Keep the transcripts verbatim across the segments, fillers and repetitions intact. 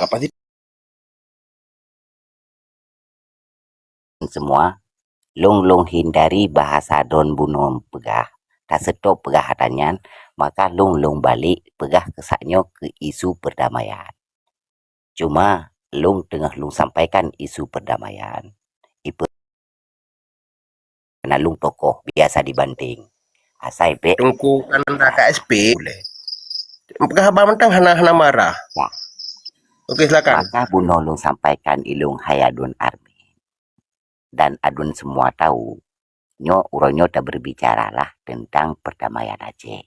Apa sih? Semua, lôn, lôn hindari bahasa droen bunoe peugah, taseutôt peugah ata nyan, maka lôn, lôn balek peugah keusak nyoe keu isu perdamaian. Cuma, lôn teungoh lôn sampaikan isu perdamaian, ipe-, na lôn tokoh biasa dibanting. Asai bék Teungku kan ada K S P boleh. Peugah haba mantong hana, hana marah. Ya. Okey, silakan. Maka bunoe lôn sampaikan ilôn hai aduen army. Dan aduen semua tahu, nyoe uroe nyoe taberbicaralah tentang perdamaian Aceh.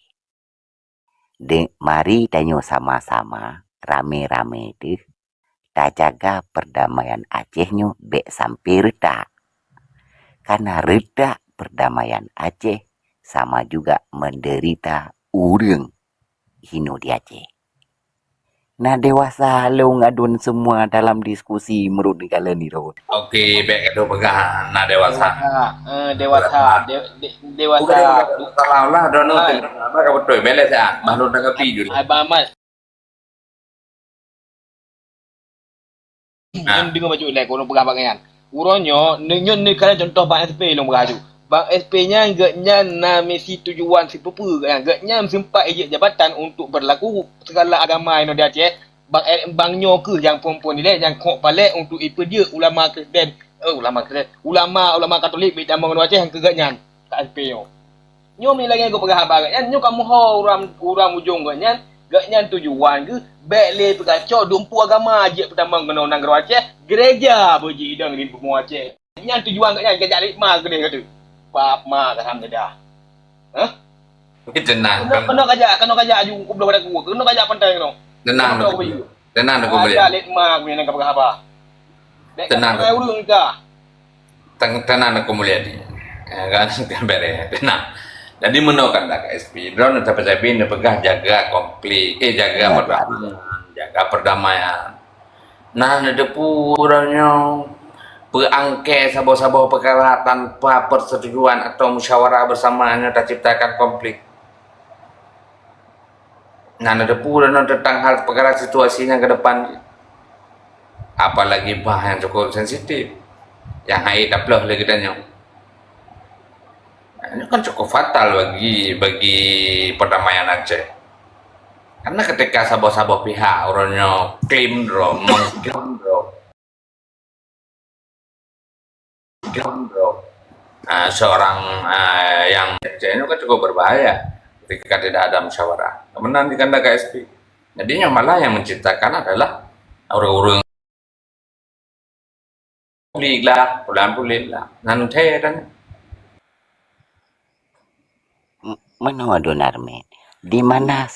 De-, mari tanyoe sama-sama, ramé-ramé deuh, tajaga perdamaian Aceh nyoe bék sampai retak. Karena retak perdamaian Aceh sama juga menderita ureuëng hino di Aceh. Na dewasa lôn aduen semua dalam diskusi meurut neukalon nirot. Okey, bék gadoh peugah na dewasa. Dewasa, eh, dewasa, de-, de-, dewasa. Bukan dewasa, salah lah, droeneuh teuka beutôi, beleh siat, bah lôn tanggapi ju. Abang Amas. Nyan deungoe bacut lé, keuneuk peugah bak nyan. Uroe nyoe, nyoe, nyoe keunan contoh bang S P lôn peugah aju. Bang S P nyan geuhnyan na misi tujuan sipeue-peue geuhnyan. Geuhnyan seumpat ijeuet jabatan untuk berlaku segala agama inoe di Aceh. Bang, eh, bang nyoe kheueh nyang phon-phon ilée nyang khok palek untuk ipeujeuet ulama Kristen, eh, ulama Kristen, ulama, ulama Katolik beutamong inoe Aceh keu geuhnyan. Ka S P nyoe. Nyoe mi lagée geupeugah haba geuhnyan, nyoe kamoe ho ureuëng, ureuëng ujong geuhnyan, geuhnyan tujuan geuh bék lé peugacok dumpeue agama jeuet peutamong keunoe nanggroe Aceh, gereja beujidong di bumoe Aceh. Nyan tujuan geuhnyan kajak lét ma keudeh kata. Pap ma ka ham geudah. Hah? Mungkin tenang. Keunoe, keunoe kajak, keunoe kajak aju kubloh pada ku. Keunoe kajak pantai keunoe. Tenang. Keunoe kajak. Tenang, Teungku Mulia. Ada lét ma geuhnyan ka peugah haba. Bék ka Tenang. Ureuëng ka. Teng-, tenang, Teungku Mulyadi. Ya kan, kan bereh. Tenang. Jadi, meunoe kan dak K S P. Droeneuh sabe-sabe neupeugah jaga konflik, eh, jaga perdamaian, jaga perdamaian. Nah, neuteupeue uroe nyoe peuangkée saboh-saboh peukara tanpa persetujuan atau musyawarah bersama nyoe taciptakan konflik. Nah, neuteupeue droeneuh teuntang hal peukara situasi nyang ke depan. Apalagi bah nyang cukup sensitif. Nyang hai taplôh lé geutanyoe. Nah, ini kan cukup fatal bagi, bagi perdamaian Aceh. Karena ketika saboh-saboh pihak uroe nyoe klaim droe, mengklaim droe, ah, seorang, ah, yang itu kan cukup berbahaya ketika tidak ada musyawarah. Kemudian di kandang K S P. Jadi yang malah yang menciptakan adalah orang-orang pulik lah, pulan pulik lah. Nan thee dan M-, meunoe Don Armin, di mana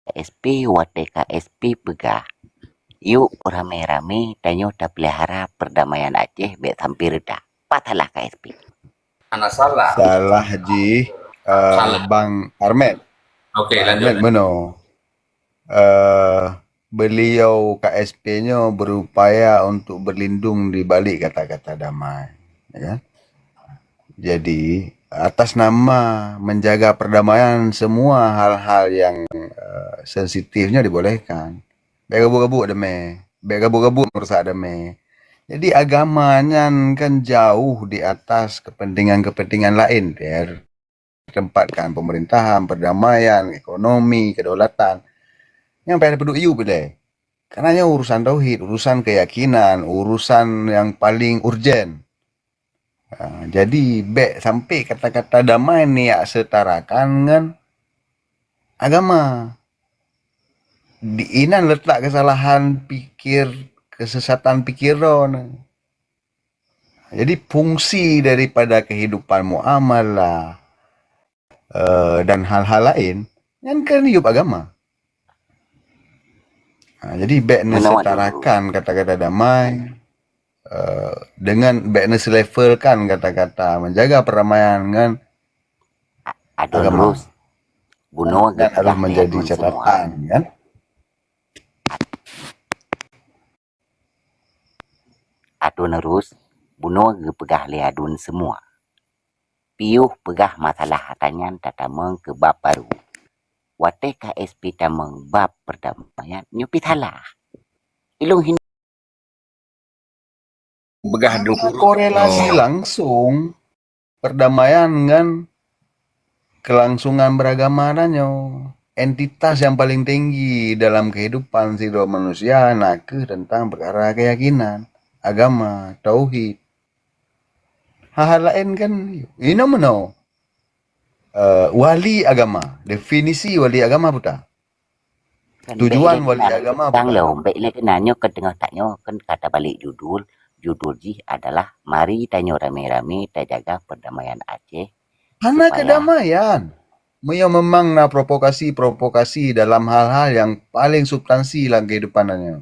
K S P watée K S P peugah, "Yuk ramé-ramé tanyoe tapeulihara perdamaian Aceh bék sampai retak." Pat salah K S P? Hana salah. Salah jih, eh, Bang Armet. Oke, Bang lanjut. Armet meunoe. Eh, beliau K S P nyoe berupaya untuk berlindung di balik kata-kata damai, ya kan? Jadi, atas nama menjaga perdamaian, semua hal-hal yang, eh, sensitifnya dibolehkan. Bék gabuk-gabuk damai, bék gabuk-gabuk merusak damai. Jadi, agama nyan kan jauh di atas kepentingan-kepentingan lain, ter-, tempatkan pemerintahan, perdamaian, ekonomi, kedaulatan. Nyang payah dipeuduek yub ilée. Karena nyoe urusan tauhid, urusan keyakinan, urusan yang paling urgen. Ha, jadi bék sampai kata-kata damai ni jak setarakan ngon agama. Di inan letak kesalahan pikir, kesesatan pikir droe. Jadi fungsi daripada kehidupan muamalah, eh, dan hal-hal lain, nyan kan yub agama. Ha, jadi bék neusetarakan kata-kata damai, eh, dengan bék neuselevelkan kata-kata menjaga perdamaian ngon agama. Bunoe dan harus menjadi catatan, kan? Atau neurus, bunoe geupeugah lé aduen semua. Piôh peugah masalah ata nyan tatamong keu bab baru. watée K S P tamong bab perdamaian, nyoe pih salah. Ilong hin Begah dengkuru. Korelasi langsung perdamaian ngon kelangsungan beragama tanyoe. Entitas yang paling tinggi dalam kehidupan sidroe manusia na kheueh tentang perkara keyakinan, agama, tauhid. Hal-hal laén kan inoe meunoe. Eh, wali agama, definisi wali agama peue ta? Kan Tujuan bèk lé wali keunan, agama peue ta? Lom, bèk lé keunan nyoe kan teungoh tanyoe kan ka tabalek judul, judul jih adalah mari tanyoe ramé-ramé tajaga perdamaian Aceh. Hana supaya kedamaian. Meunyoe memang na provokasi-provokasi dalam hal-hal yang paling substansi lam kehidupan tanyoe.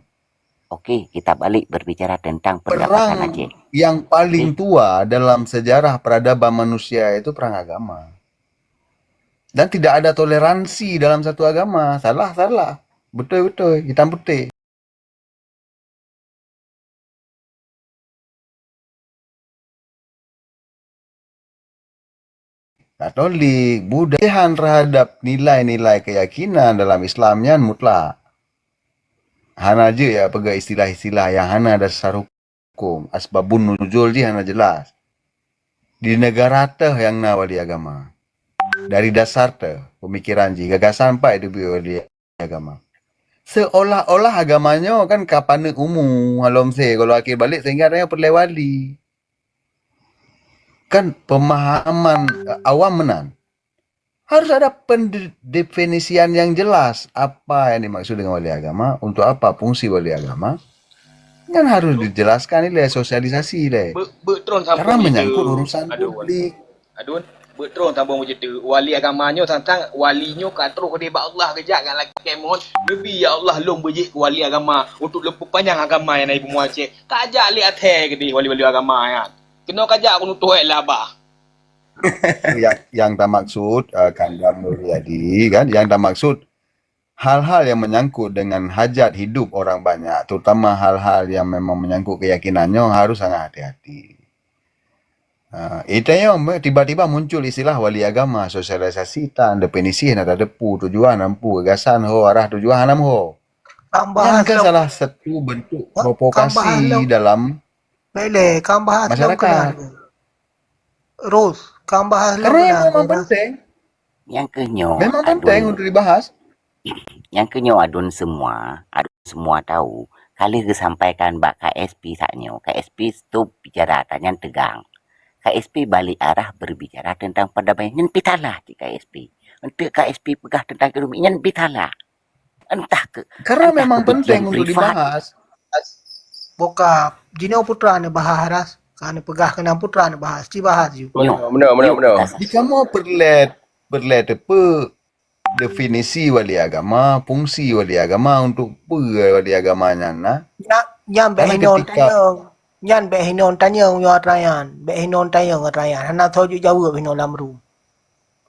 Oke, kita balik berbicara tentang pendapatan Aceh. Perang yang paling tua dalam sejarah peradaban manusia itu perang agama. Dan tidak ada toleransi dalam satu agama. Salah, salah. Betul, betul. Hitam putih. Katolik, Buddha, terhadap nilai-nilai keyakinan dalam Islam nyan mutlak. Hana jeuet ya peugah istilah-istilah yang hana dasar hukum, asbabun nuzul jih hana jelas. Di negara teuh yang na wali agama. Dari dasar teuh pemikiran jih, gagasan pat dibuet wali agama. Seolah-olah agama nyoe kan ka paneuk umu, halom se kalau akhir balik sehingga tanyoe peureulée wali. Kan pemahaman, eh, awam meunan. Harus ada pendefinisian yang jelas apa yang dimaksud dengan wali agama, untuk apa fungsi wali agama. Kan harus dijelaskan ilée, sosialisasi ilée. Be-, beutron sampung Karena menyangkut urusan publik. Adun, beutron sampung cerita. Wali agama nyoe tantang wali nyoe ka troh keudeh bak Allah keujak ngon lakée mohon, "Neubi ya Allah lôn beujeuet keu wali agama untuk lôn peupanyang agama nyang na ibu Aceh." Kajak lé athée keudeh wali-wali agama nyan. Keunoe kajak keuneuk tuhék lé abah. Yang, yang tamaksud, eh, Kandam Mulyadi, kan, yang tamaksud hal-hal yang menyangkut dengan hajat hidup orang banyak, terutama hal-hal yang memang menyangkut keyakinan nyoe harus sangat hati-hati. Ha, itu yang tiba-tiba muncul istilah wali agama, sosialisasi tan, definisi hana tadepu, tujuan hana meupu, gagasan ho, arah tujuan hana meuho. Kan bahas lom. Yang ke salah satu bentuk provokasi dalam masyarakat. Bèk lé, kan bahas lom keunan. Ros, kan bahas lom keunan. Karena memang penting. Nyang keuh nyoe, memang penting untuk dibahas. Nyang keuh nyoe adun semua, adun semua tahu, ka lheueh geusampaikan bak K S P saat nyoe, K S P stop bicara ata nyan teugang. K S P balik arah berbicara tentang perdamaian. Nyan pih salah cit K S P. Enteuk K S P peugah tentang ekonomi, nyan pih salah. Entah ke, karena entah memang penting untuk dibahas. Boka, jinoe putra neubahas ras, ka neupeugah keunan putra neubahas, ci bahas ju. Nyoe, nyoe, nyoe, nyoe. Di kamoe peureulée, peureulée teupeue definisi wali agama, fungsi wali agama, untuk peue wali agama nyan na. Nyan bèk hinoe tanyong. Nyan bèk hinoe tanyong nyoe atra nyan. Bèk hinoe tanyong atra nyan. Hana soe jeuet jaweueb hinoe lam room.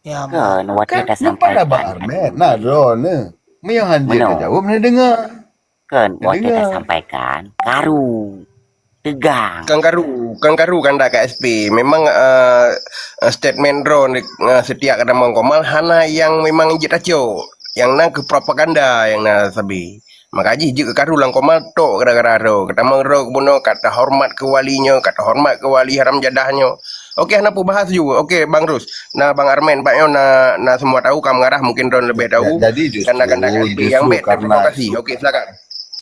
Ya, kan, watée tasampaikan. Bang Armet, na droeneuh. Meunyoe hanjeuet tajaweueb, neudeungoe. Kan, watée tasampaikan, karu. Teugang. Kan karu, kan karu kan dak K S P. Memang, eh, statement droeneuh, eh, setiap kata mongkomal hana yang memang jeuet tacok. Yang na keu propaganda yang na sabe. Maka jih jeuet keu karu lam koma tok gara-gara droe. Ka tamong droe keu bunoe, ka tahoreumat keu wali nyoe, ka tahoreumat keu wali haram jadah nyoe. Oke, hana peubahas ju. Oke, Bang Rus. Na Bang Armen, Pak nyoe na, na semua tahu, ka mengarah mungkin droen lebih tahu. Jadi justru, justru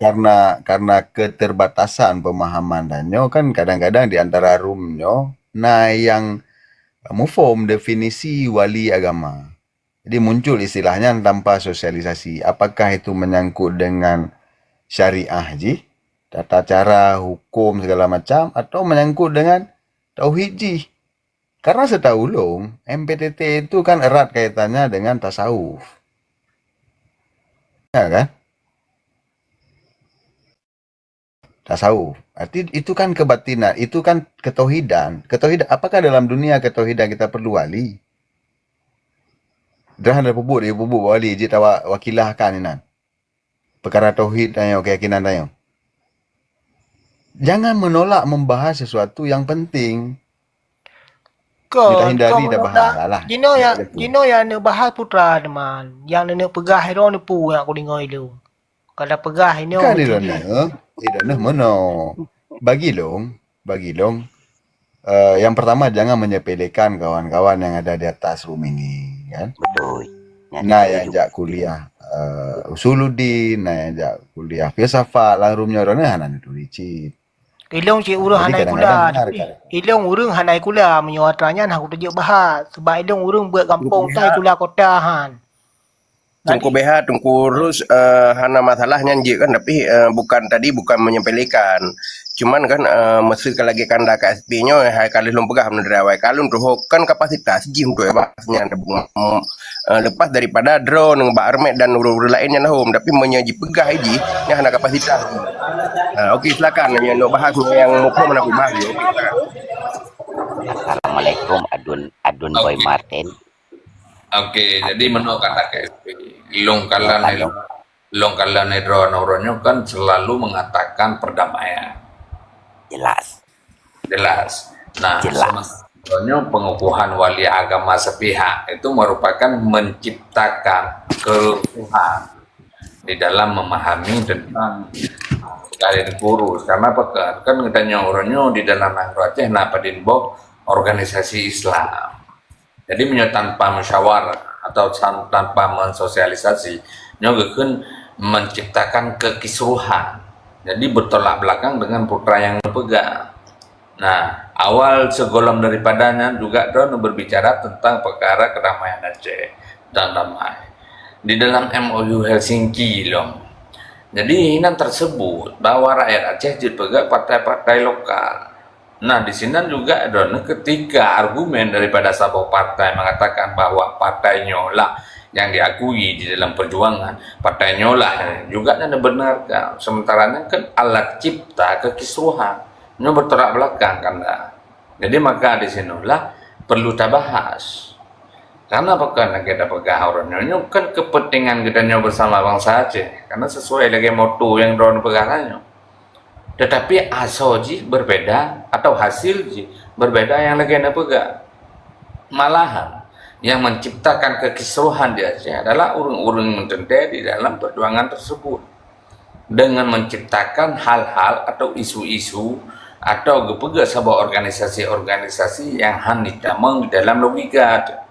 karena, karena keterbatasan pemahaman dan nyoe kan kadang-kadang di antara room nyoe na yang muphom definisi wali agama. Jadi muncul istilah nyan tanpa sosialisasi. Apakah itu menyangkut dengan syariah jih, tata cara, hukum segala macam, atau menyangkut dengan tauhid jih? Karena setahu ulôn, M P T T itu kan erat kaitannya dengan tasawuf. Ya kan? Tasawuf. Arti itu kan kebatinan, itu kan ketauhidan. Ketauhidan, apakah dalam dunia ketauhidan kita perlu wali? Dah ada peubuet, dia peubuet wali, jeuet tawa-, wakilah kan inan. Perkara tauhid tanyoe, keyakinan tanyoe. Jangan menolak membahas sesuatu yang penting. Kon, kon, bahas lah. Jinoe ya, jinoe ya neuk bahas putra teman. Yang neuk peugah droeneuh peue nyang kudeungoe ilong. Kada peugah inoe. Kan droeneuh, droeneuh meunoe. Bagi long, bagi long. Eh, yang pertama, jangan menyepelekan kawan-kawan yang ada di atas room ini, kan? Betul. Nah, yang jak kuliah eh, usuluddin, nah, yang jak kuliah filsafat, lalu nyoe droeneuh hana neuturi cit. Ilong cit ureueng hana kula, tapi ilong ureueng hana kula meunyoe atra nyan hana kuteujok bahas. Sebab ilong ureueng buet gampông tai kula kota han. Teungku B H, Teungku Rus, eh, hana masalah nyan jeuet kan, tapi eh, bukan tadi bukan menyepelekan. Cuman kan eh, meuseuka lagèe kanda K S P nyoe hai ka lheueh lôn peugah meunurot awai ka lôn tuho kan kapasitas jih untuk bahas nyan. Eh, lepas daripada droe ngon Bak Armet dan ureueng-ureueng laén nyang lahom, tapi meunyoe jipeugah jih, nyan hana kapasitas. Ha, okey, silakan. Nyoe nak bahas nyang muphom hana kubahas. Assalamualaikum, Adun, Adun Boy Martin. Okey, jadi meunoe kata K S P. Long kalan, long kalan droe nyoe kan selalu mengatakan perdamaian. Jelas. Jelas. Nah, jelas. Sebenarnya pengukuhan wali agama sepihak itu merupakan menciptakan kerusuhan di dalam memahami tentang kalian kurus. Karena apa? Kan kita nyoe di dalam nanggroe Aceh na padin boh organisasi Islam. Jadi meunyoe tanpa musyawarah atau tanpa mensosialisasi, nyoe geukheun menciptakan kekisruhan. Jadi bertolak belakang dengan putra yang dipeugah. Nah, awal segolom daripadanya juga droeneuh berbicara tentang perkara kedamaian Aceh dan damai. Di dalam M O U Helsinki lom. Jadi, inan tersebut bahwa rakyat Aceh jeuet peugah partai-partai lokal. Nah, di sinan juga droeneuh ketika argumen daripada saboh partai mengatakan bahwa partai nyoe lah yang diakui di dalam perjuangan, partai nyoe lah juga yang dibenarkan. Sementara nyan kan alat cipta kekisruhan. Nyoe bertolak belakang kan dah. Jadi maka di sinolah perlu tabahas. Karena bukan lagèe tapeugah ureueng nyoe, nyoe kan kepentingan geutanyoe bersama bangsa Aceh. Karena sesuai lagèe moto yang droeneuh peugah nyoe. Tetapi asoe jih berbeda atau hasil jih berbeda yang lagèe neupeugah. Malahan, yang menciptakan kekisruhan di Aceh adalah ureueng-ureueng meuteuntèe di dalam perjuangan tersebut. Dengan menciptakan hal-hal atau isu-isu atau geupeugah saboh organisasi-organisasi yang han jitamong di dalam logika.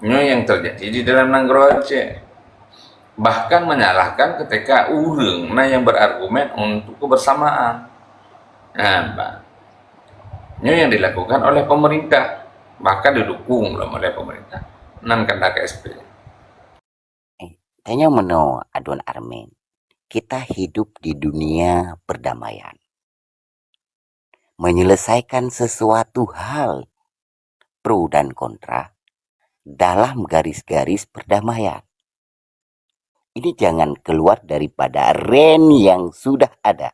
Nyoe nyang teujadi di dalam nanggroe Aceh. Bahkan menyalahkan ketika ureueng na nyang berargumen untuk kebersamaan. Nah, bah. Nyoe nyang dilakukan oleh pemerintah, bahkan didukung lom oleh pemerintah. Nan kanda K S P. Eh, tanya meno Adun Armin. Kita hidup di dunia perdamaian. Menyelesaikan sesuatu hal pro dan kontra dalam garis-garis perdamaian. Ini jangan keluar daripada range yang sudah ada.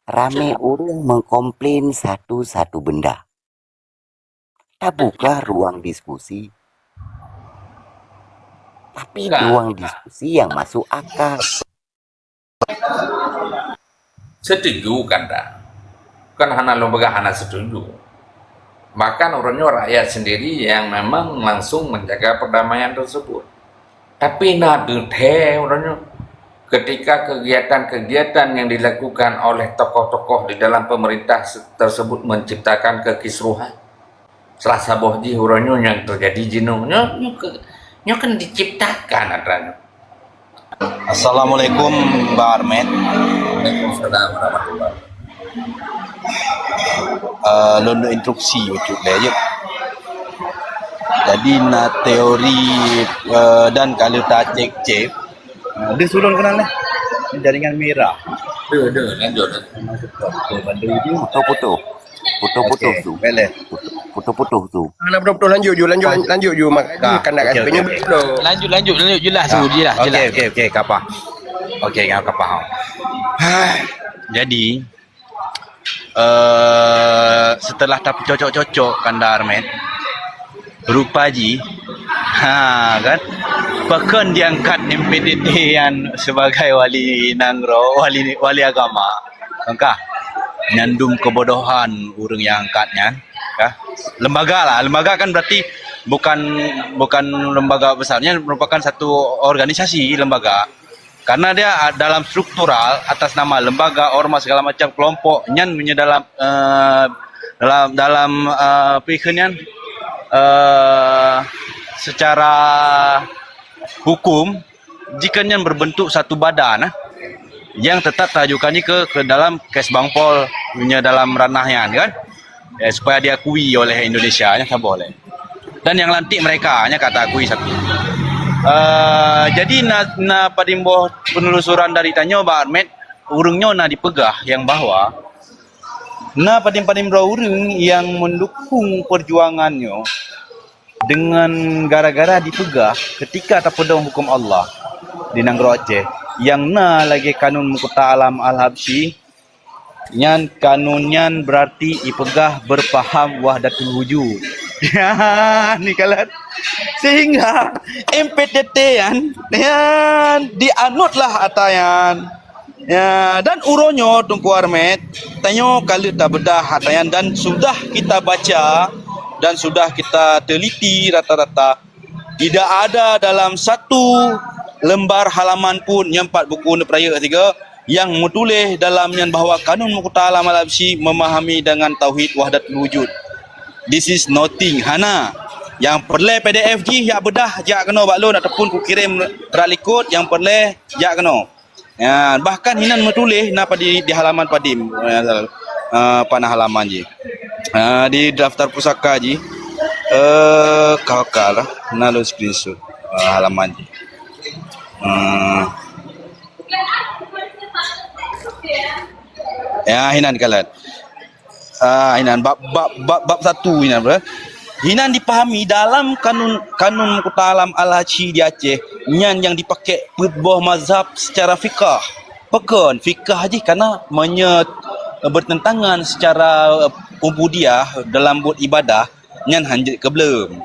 Ramé ureuëng mengkomplain satu-satu benda. Tabuka ruang diskusi. Tapi ruang diskusi yang masuk akal. Setuju kan dah? Kan hana lôn peugah hana setuju. Bahkan uroe nyoe rakyat sendiri yang memang langsung menjaga perdamaian tersebut. Tapi na teuthée uroe nyoe, ketika kegiatan-kegiatan yang dilakukan oleh tokoh-tokoh di dalam pemerintah se-, tersebut menciptakan kekisruhan. Salah saboh jih uroe nyoe nyang teujadi jinoe. Nyoe, nyoe ke-, nyoe kan diciptakan atra nyoe. Assalamualaikum, Bah Armet. Waalaikumsalam warahmatullahi wabarakatuh. Eh, lôn instruksi bacut lé, jeuet. Jadi, na teori, eh, dan kalau ta cek-cek, eh, dia sulon kenal, eh? Jaringan merah. Dia, dia, lanjut, lanjut. Putus-putus. Putus-putus tu. Putus-putus tu. Hana putus-putus, lanjut ju, lanjut, lanjut ju, Mak. Ka. Kandak okey, okey, okey. Lanjut, lanjut, lanjut, jelas tu, jelas, jelas. Okey, okey, okey, kapah. Okey, kapah. Jadi, eh, setelah tapeucocok-cocok kanda Armet, rupa jih, ha, kan? Pakon diangkat M P D T nyan sebagai wali nanggroe, wali, wali agama. Kan kah? Nyandum kebodohan ureuëng nyang angkat nyan, ya. Lembaga lah, lembaga kan berarti bukan bukan lembaga besar, nyan merupakan satu organisasi lembaga. Karena dia, ah, dalam struktural atas nama lembaga, ormas, segala macam kelompok nyan meunyo dalam, eh, dalam dalam, eh, apa ikheun nyan, eh, secara hukum, jika nyan berbentuk satu badan, eh, yang tetap tajukan ke ke dalam kes Bangpol punya dalam ranah nyan kan, ya, supaya diakui oleh Indonesia, nyan saboh lé. Dan yang lantik mereka, nyan ka taakui satu. Eh, jadi na, na padimboh penelusuran dari tanyoe Bang Armet, ureuëng nyoe na dipeugah yang bahwa na padem-padem droe ureuëng yang mendukung perjuangan nyoe dengan gara-gara dipeugah ketika tapeudong hukum Allah di nanggroe Aceh yang na lagée kanun Mukta Alam Al-Habsyi, nyan kanun nyan berarti ipeugah berpaham wahdatul wujud. Ya, ni kalat. Sehingga M P T T yan, yan dianutlah atayan. Ya, dan uroe nyoe Teungku Armet, tanyoe ka lheueh tabeudah atayan dan sudah kita baca dan sudah kita teliti rata-rata, tidak ada dalam satu lembar halaman pun nyang pat buku neupeurayeuk sigoe yang meutuléh dalam nyan bahwa kanun Mukta Alam Al-Habsyi memahami dengan tauhid wahdatul wujud. This is nothing, hana. Yang peureulée P D F jih jak beudah jak keunoe bak lôn ataupun kukirém rot likot, yang peureulée jak keunoe. Ya, bahkan hinan meutuléh na padi di halaman padim, eh, eh, pana halaman jih. Eh, di daftar pusaka jih, eh, ka, ka lah, na lôn screenshot, eh, halaman jih. Eh, ya, hinan kalat. Ah, hinan bab, bab, bab, bab satu hinan, bro. Hinan dipahami dalam kanun, kanun Mukta Alam Al-Habsyi di Aceh, nyan yang dipakai peuet boh mazhab secara fikah. Pakon fikah jih? Karena meunyo bertentangan secara, eh, ubudiyah dalam buet ibadah, nyan hanjeuet keubleuem.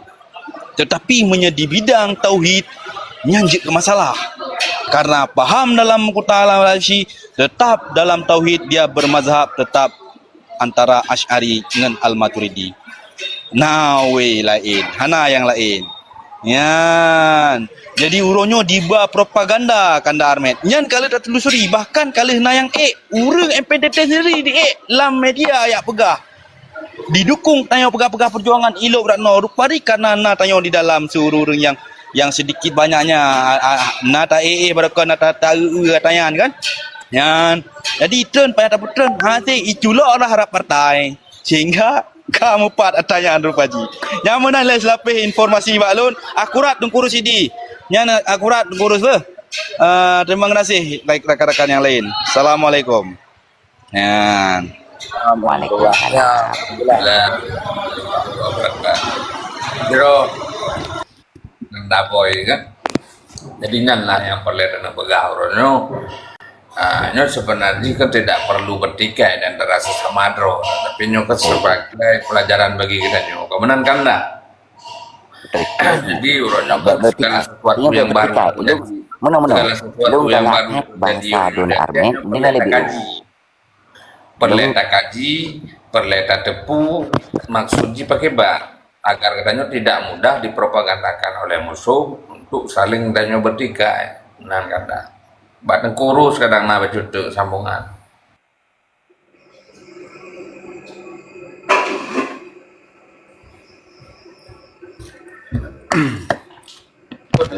Tetapi meunyo di bidang tauhid, nyan jeuet keu masalah. Karena paham dalam Mukta Alam Al-Habsyi, tetap dalam tauhid dia bermazhab tetap antara Asy'ari ngon Al-Maturidi. Na weh laén, hana nyang laén. Nyan. Jadi uroe nyoe diba propaganda kanda Armet. Nyan ka lheueh tatelusuri, bahkan ka lheueh na nyang ék. Ureuëng M P T T sendiri diék lam media jak peugah. Didukung tanyoe peugah-peugah perjuangan ilop rat noe. Rupari karena na tanyoe di dalam siureuëng-ureuëng nyang, nyang sedikit banyaknya, a, a, na ta-éh-éh baroe kon, na ta, ta-eu-eu tanyan kan. Nyan. Jadi treun payah tapeutreun, hase iculok lah rab partai. Sehingga ka mupat ata nyan rupa jih. Nyan meunan lé seulapeh informasi bak lôn, akurat Teungku Rusidi. Nyan akurat Teungku Rus beuh. Ah, terima kasih rakan-rakan yang lain. Assalamualaikum. Nyan. Waalaikumsalam. Bro, nang daboi kan. Jadi nyan lah nyang peureulée tapeugah uroe nyoe. Ah, nyoe sebenarnya kan tidak perlu bertikai antara sesama droe, tapi nyoe kan sebagai pelajaran bagi kita nyoe. Kemudian kan dah. Jadi uroe nyoe kan segala sesuatu yang baru terjadi. Segala sesuatu yang baru terjadi, perlu kita kaji. Peureulée takaji, peureulée tateupeue maksud jih pakriban, agar geutanyoe tidak mudah dipropagandakan oleh musuh untuk saling tanyoe beutikai. Nan kata, bak Teungku Rus kadang na bacut teuk sambungan.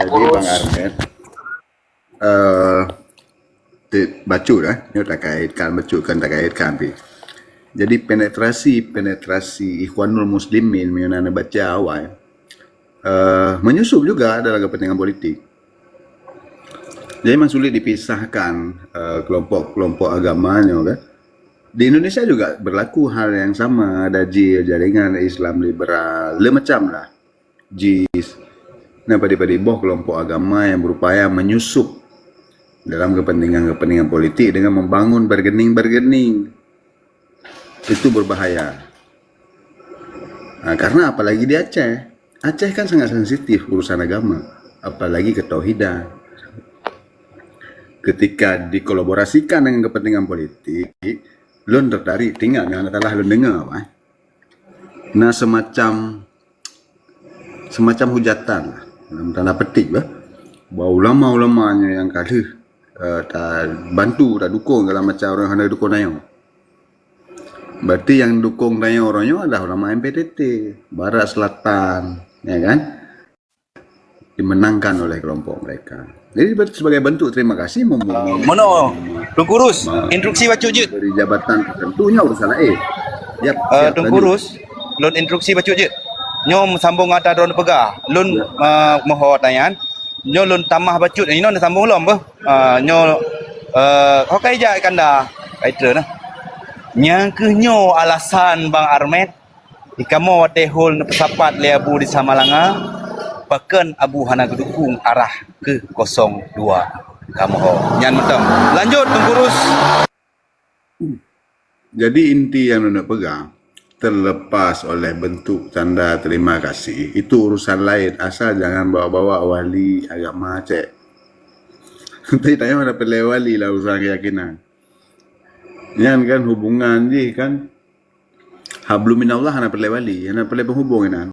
Jadi Bang Armet, eh, ti-, bacut, eh, nyoe takaitkan, bacut kan takaitkan pih. Jadi penetrasi, penetrasi Ikhwanul Muslimin meunyoe na neubaca awai, eh, menyusup juga dalam kepentingan politik. Jadi memang sulit dipisahkan, eh, kelompok-kelompok agama nyoe kan. Di Indonesia juga berlaku hal yang sama, ada jil, jaringan Islam liberal, le macam lah. JIS. Na padé-padé boh kelompok agama yang berupaya menyusup dalam kepentingan-kepentingan politik dengan membangun bargaining-bargaining. Itu berbahaya. Ha, karena apalagi di Aceh. Aceh kan sangat sensitif urusan agama, apalagi ketauhidan. Ketika dikolaborasikan dengan kepentingan politik, Lôn tertarik teuingat nyang salah lôn deungoe apa, eh. Na semacam, semacam hujatan lah, dalam tanda petik bah, bahwa ulama-ulama nyoe nyang ka lheueh, eh, ta bantu, ta dukung dalam macam ureuëng hana dukung tanyoe. Berarti yang dukung tanyoe uroe nyoe adalah ulama M P T T, Barat Selatan, ya kan? Dimenangkan oleh kelompok mereka. Jadi sebagai bentuk terima kasih mem- mem- Mono, Teungku Urus, instruksi bacut jeuet. Beri jabatan tertentu, nyoe urusan lain. Yap, Uh, Teungku Urus, lôn instruksi bacut jeuet. Nyoe meusambong ata droen peugah. Lôn uh, moho tanyan. Nyoe lôn tamah bacut. Inoe sambong lom beuh. Uh, nyoe uh, ho kai jak kanda. Kai treun nah. Nyang keuh nyoe alasan Bang Armet. Di kamoe watée hol neupeusapat lé Abu di Samalanga, pakon Abu hana geudukung arah keu kosong dua kamoe. Nyan mantong. Lanjut Teungku Urus. Jadi inti yang nak pegang, terlepas oleh bentuk tanda terima kasih, itu urusan lain, asal jangan bawa-bawa wali agama cek. Tapi tanya mana pelai wali lah urusan keyakinan. Nyan kan hubungan jih kan. Hablum minallah hana pelai wali, hana pelai penghubung inan.